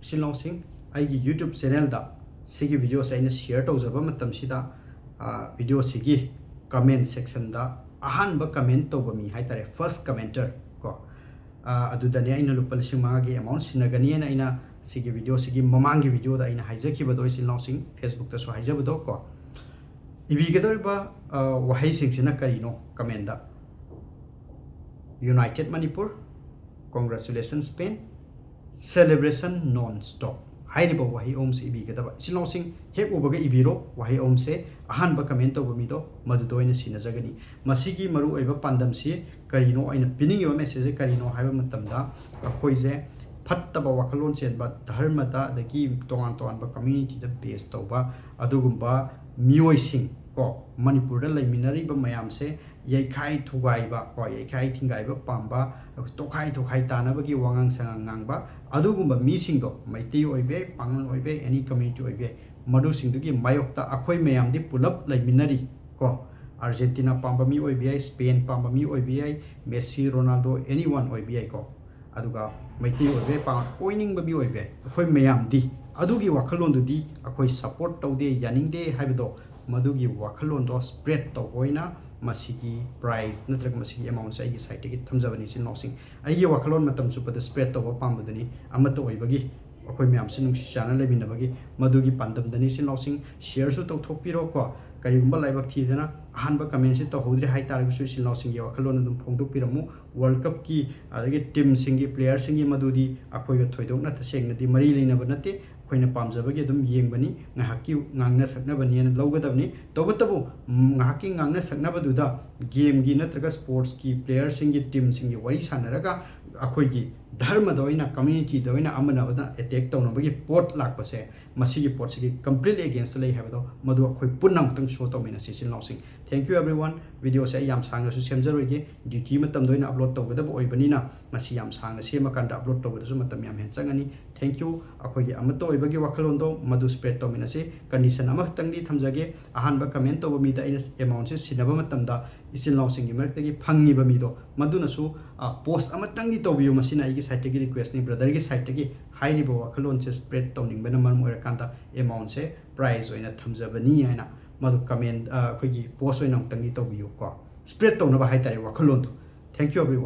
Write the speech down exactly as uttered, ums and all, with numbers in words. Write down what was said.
ꯏꯆꯤꯜ ꯏꯅꯥꯎꯁꯤꯡ, ꯑꯩꯒꯤ YouTube channelꯗ ꯁꯤꯒꯤ videoꯁꯦ ꯑꯩꯅ share ꯇꯧꯖꯕ ꯃꯇꯝꯁꯤꯗ, videoꯁꯤꯒꯤ comment sectionꯗ ꯑꯍꯥꯟꯕ comment ꯇꯧꯕ ꯃꯤ ꯍꯥꯏꯇꯥꯔꯦ, first commenter ꯀꯣ, ꯑꯗꯨꯗꯅꯦ ꯑꯩꯅ ꯂꯨꯄꯥ ꯂꯤꯁꯤꯡ ꯃꯉꯥꯒꯤ amount ꯁꯤꯟꯅꯒꯅꯤꯅ ꯑꯩꯅ ꯁꯤꯒꯤ videoꯁꯤꯒꯤ ꯃꯃꯥꯡꯒꯤ videoꯗ ꯑꯩꯅ ꯍꯥꯏꯖꯈꯤꯕꯗꯣ, ꯏꯆꯤꯜ ꯏꯅꯥꯎꯁꯤꯡ, Facebookꯇꯁꯨ ꯍꯥꯏꯖꯕꯗꯣ ꯀꯣ, ꯏꯕꯤꯒꯗꯧꯔꯤꯕ ꯋꯥꯍꯩꯁꯤꯡꯁꯤꯅ ꯀꯔꯤꯅꯣ? Commentꯗ "United Manipur, congratulations Spain, celebration non-stop" ꯍꯥꯏꯔꯤꯕ ꯋꯥꯍꯩ ꯑꯍꯨꯝꯁꯤ ꯏꯕꯤꯒꯗꯕ꯫ ꯏꯆꯤꯜ ꯏꯅꯥꯎꯁꯤꯡ, ꯍꯦꯛ ꯎꯕꯒ ꯏꯕꯤꯔꯣ ꯋꯥꯍꯩ ꯑꯍꯨꯝꯁꯦ꯫ ꯑꯍꯥꯟꯕ comment ꯇꯧꯕ ꯃꯤꯗꯣ ꯃꯗꯨꯗ ꯑꯣꯏꯅ ꯁꯤꯟꯅꯖꯒꯅꯤ꯫ ꯃꯁꯤꯒꯤ ꯃꯔꯨꯑꯣꯏꯕ ꯄꯥꯟꯗꯝꯁꯤ ꯀꯔꯤꯅꯣ, ꯑꯩꯅ ꯄꯤꯅꯤꯡꯉꯤꯕ messageꯁꯦ ꯀꯔꯤꯅꯣ ꯍꯥꯏꯕ ꯃꯇꯝꯗ, ꯑꯩꯈꯣꯏꯁꯦ ꯐꯠꯇꯕ ꯋꯥꯈꯜꯂꯣꯟ ꯆꯦꯟꯕ, ꯙꯔꯃꯗ ꯑꯗꯒꯤ ꯇꯣꯉꯥꯟ ꯇꯣꯉꯥꯟꯕ communityꯗ base ꯇꯧꯕ ꯑꯗꯨꯒꯨꯝꯕ ꯃꯤꯑꯣꯏꯁꯤꯡ ꯀꯣ, ꯃꯅꯤꯄꯨꯔꯗ ꯂꯩꯃꯤꯟꯅꯔꯤꯕ ꯃꯌꯥꯝꯁꯦ ꯌꯩꯈꯥꯏ ꯊꯨꯒꯥꯏꯕ ꯀꯣ, ꯌꯩꯈꯥꯏ ꯊꯤꯡꯒꯥꯏꯕ ꯄꯥꯝꯕ, ꯇꯣꯈꯥꯏ ꯊꯣꯈꯥꯏ ꯇꯥꯅꯕꯒꯤ ꯋꯥꯉꯥꯡ ꯁꯉꯥꯡ ꯉꯥꯡꯕ, ꯑꯗꯨꯒꯨꯝꯕ ꯃꯤꯁꯤꯡꯗꯣ, ꯃꯩꯇꯩ ꯑꯣꯏꯕ ꯌꯥꯏ, ꯄꯥꯉꯜ ꯑꯣꯏꯕ ꯌꯥꯏ, any community ꯑꯣꯏꯕ ꯌꯥꯏ, ꯃꯗꯨꯁꯤꯡꯗꯨꯒꯤ ꯃꯥꯌꯣꯛꯇ ꯑꯩꯈꯣꯏ ꯃꯌꯥꯝꯗꯤ ꯄꯨꯂꯞ ꯂꯩꯃꯤꯟꯅꯔꯤ ꯀꯣ꯫ Argentina ꯄꯥꯝꯕ ꯃꯤ ꯑꯣꯏꯕ ꯌꯥꯏ, Spain ꯄꯥꯝꯕ ꯃꯤ ꯑꯣꯏꯕ ꯌꯥꯏ, Messi, Ronaldo, anyone ꯑꯣꯏꯕ ꯌꯥꯏꯀꯣ꯫ ꯑꯗꯨꯒ ꯃꯩꯇꯩ ꯑꯣꯏꯕ ꯌꯥꯏ, ꯄꯥꯉꯜ ꯑꯣꯏꯅꯤꯡꯕ ꯃꯤ ꯑꯣꯏꯕ ꯌꯥꯏ, ꯑꯩꯈꯣꯏ ꯃꯌꯥꯝꯗꯤ ꯑꯗꯨꯒꯤ ꯋꯥꯈꯜꯂꯣꯟꯗꯨꯗꯤ ꯑꯩꯈꯣꯏ support ꯇꯧꯗꯦ, ꯌꯥꯅꯤꯡꯗꯦ ꯍꯥꯏꯕꯗꯣ, ꯃꯗꯨꯒꯤ ꯋꯥꯈꯜꯂꯣꯟꯗꯣ spread ꯇꯧꯕ ꯑꯣꯏꯅ ꯃꯁꯤꯒꯤ prize ꯅꯠꯇ꯭ꯔꯒ ꯃꯁꯤꯒꯤ amountꯁꯦ ꯑꯩꯒꯤ sideꯇꯒꯤ ꯊꯝꯖꯕꯅꯤ, ꯏꯆꯤꯜ ꯏꯅꯥꯎꯁꯤꯡ꯫ ꯑꯩꯒꯤ ꯋꯥꯈꯜꯂꯣꯟ ꯃꯇꯝ ꯆꯨꯞꯄꯗ spread ꯇꯧꯕ ꯄꯥꯝꯕꯗꯨꯅꯤ, ꯑꯃꯠꯇ ꯑꯣꯏꯕꯒꯤ ꯑꯩꯈꯣꯏ ꯃꯌꯥꯝꯁꯤ ꯅꯨꯡꯁꯤ ꯆꯥꯟꯅ ꯂꯩꯃꯤꯟꯅꯕꯒꯤ ꯃꯗꯨꯒꯤ ꯄꯥꯟꯗꯝꯗꯅꯤ, ꯏꯆꯤꯜ ꯏꯅꯥꯎꯁꯤꯡ꯫ Shareꯁꯨ ꯇꯧꯊꯣꯛꯄꯤꯔꯣꯀꯣ꯫ ꯀꯔꯤꯒꯨꯝꯕ ꯂꯥꯏꯕꯛ ꯊꯤꯗꯅ ꯑꯍꯥꯟꯕ commentꯁꯤ ꯇꯧꯍꯧꯗ꯭ꯔꯦ ꯍꯥꯏꯇꯥꯔꯒꯁꯨ, ꯏꯆꯤꯜ ꯏꯅꯥꯎꯁꯤꯡꯒꯤ ꯋꯥꯈꯜꯂꯣꯟ ꯑꯗꯨꯝ ꯐꯣꯡꯗꯣꯛꯄꯤꯔꯝꯃꯨ꯫ World Cupꯀꯤ ꯑꯗꯒꯤ teamꯁꯤꯡꯒꯤ, playerꯁꯤꯡꯒꯤ ꯃꯗꯨꯗꯤ ꯑꯩꯈꯣꯏꯒ ꯊꯣꯏꯗꯣꯛꯅ ꯇꯁꯦꯡꯅꯗꯤ ꯃꯔꯤ ꯂꯩꯅꯕ ꯅꯠꯇꯦ꯫ ꯑꯩꯈꯣꯏꯅ ꯄꯥꯝꯖꯕꯒꯤ ꯑꯗꯨꯝ ꯌꯦꯡꯕꯅꯤ, ꯉꯥꯏꯍꯥꯛꯀꯤ ꯉꯥꯡꯅ ꯁꯛꯅꯕꯅꯦꯅ ꯂꯧꯒꯗꯕꯅꯤ꯫ ꯇꯧꯕꯇꯕꯨ, ꯎꯝ, ꯉꯥꯏꯍꯥꯛꯀꯤ ꯉꯥꯡꯅ ꯁꯛꯅꯕꯗꯨꯗ gameꯒꯤ ꯅꯠꯇ꯭ꯔꯒ sportsꯀꯤ playerꯁꯤꯡꯒꯤ, teamꯁꯤꯡꯒꯤ ꯋꯥꯔꯤ ꯁꯥꯟꯅꯔꯒ ꯑꯩꯈꯣꯏꯒꯤ ꯙꯔꯃꯗ ꯑꯣꯏꯅ, communityꯗ ꯑꯣꯏꯅ ꯑꯃꯅ ꯑꯃꯗ attack ꯇꯧꯅꯕꯒꯤ ꯄꯣꯠ ꯂꯥꯛꯄꯁꯦ, ꯃꯁꯤꯒꯤ ꯄꯣꯠꯁꯤꯒꯤ completely against ꯂꯩ ꯍꯥꯏꯕꯗꯣ, ꯃꯗꯨ ꯑꯩꯈꯣꯏ ꯄꯨꯟꯅ ꯑꯃꯨꯛꯇꯪ show ꯇꯧꯃꯤꯟꯅꯁꯤ, ꯏꯆꯤꯜ ꯏꯅꯥꯎꯁꯤꯡ꯫ Thank you everyone꯫ Videoꯁꯦ ꯑꯩ ꯌꯥꯝ ꯁꯥꯡꯅꯁꯨ ꯁꯦꯝꯖꯔꯣꯏꯒꯦ, duty ꯃꯇꯝꯗ ꯑꯣꯏꯅ upload ꯇꯧꯒꯗꯕ ꯑꯣꯏꯕꯅꯤꯅ ꯃꯁꯤ ꯌꯥꯝ ꯁꯥꯡꯅ ꯁꯦꯝꯃꯀꯥꯟꯗ upload ꯇꯧꯕꯗꯁꯨ ꯃꯇꯝ ꯌꯥꯝ ꯍꯦꯟꯅ ꯆꯪꯉꯅꯤ꯫ Thank you. ꯑꯩꯈꯣꯏꯒꯤ ꯑꯃꯠꯇ ꯑꯣꯏꯕꯒꯤ ꯋꯥꯈꯜꯂꯣꯟꯗꯣ ꯃꯗꯨ spread ꯇꯧꯃꯤꯟꯅꯁꯤ꯫ Condition ꯑꯃꯈꯛꯇꯪꯗꯤ ꯊꯝꯖꯒꯦ, ꯑꯍꯥꯟꯕ comment ꯇꯧꯕ ꯃꯤꯗ ꯑꯩꯅ amount ꯁꯦ ꯁꯤꯟꯅꯕ ꯃꯇꯝꯗ ꯏꯆꯤꯜ ꯏꯅꯥꯎꯁꯤꯡꯒꯤ ꯃꯔꯛꯇꯒꯤ ꯐꯪꯉꯤꯕ ꯃꯤꯗꯣ ꯃꯗꯨꯅꯁꯨ post ꯑꯃꯇꯪꯗꯤ ꯇꯧꯕꯤꯌꯨ꯫ ꯃꯁꯤꯅ ꯑꯩꯒꯤ side ꯇꯒꯤ request ꯅꯤ꯫ Brother ꯒꯤ side ꯇꯒꯤ ꯍꯥꯏꯔꯤꯕ ꯋꯥꯈꯜꯂꯣꯟꯁꯦ spread ꯇꯧꯅꯤꯡꯕꯅ ꯃꯔꯝ ꯑꯣꯏꯔꯀꯥꯟꯗ amount ꯁꯦ prize ꯑꯣꯏꯅ ꯊꯝꯖꯕꯅꯤ ꯍꯥꯏꯅ ꯃꯗꯨ comment, ꯑ, ꯑꯩꯈꯣꯏꯒꯤ post ꯑꯣꯏꯅ ꯑꯃꯨꯛꯇꯪꯗꯤ ꯇꯧꯕꯤꯌꯨꯀꯣ꯫ Spread ꯇꯧꯅꯕ ꯍꯥꯏꯇꯥꯔꯦ ꯋꯥꯈꯜꯂꯣꯟꯗꯣ꯫ Thank you everyone.